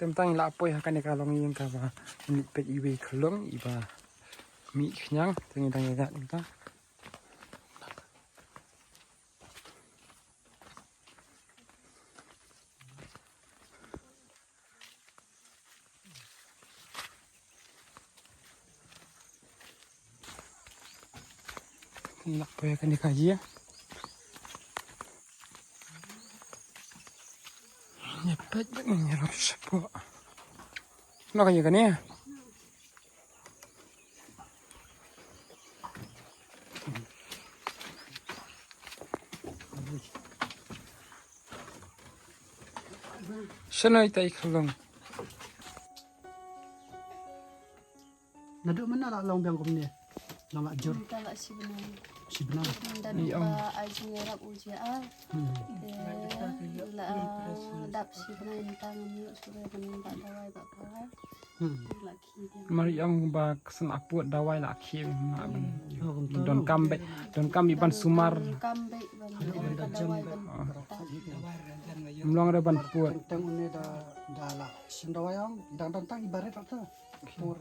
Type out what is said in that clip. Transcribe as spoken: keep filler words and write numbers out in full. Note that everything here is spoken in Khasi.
Te mynta ngi la poi ha kane ka longïing kaba ngi peit iwei i khyllung iba mih khñiang, te ngi dang ïaid mynta. Ngi la poi kane ka ïing. Ngi peit bad ngi ïarap shapoh. Ngi la ka ïing kane. Shano ita i khyllung? Naduh mynno la long biang kumne? Long la jur. Mynta la shi bnai. Shi bnai. Mynta ïa ba ai jingïarap u jia. Hmm. Te la dap shi bnai mynta ngam ïoh shuh ban ba dawai ba ba. Hmm. La khie biang. Mar ïong ba ksen aput dawai la khie biang na ban. Oh, kumta. Donkam beit, donkam beit ban sumar. Donkam beit ban dawai ban. Ym long re ban put. Tang une da da la sum dawai ong dang dang tang i barit ta. Pur.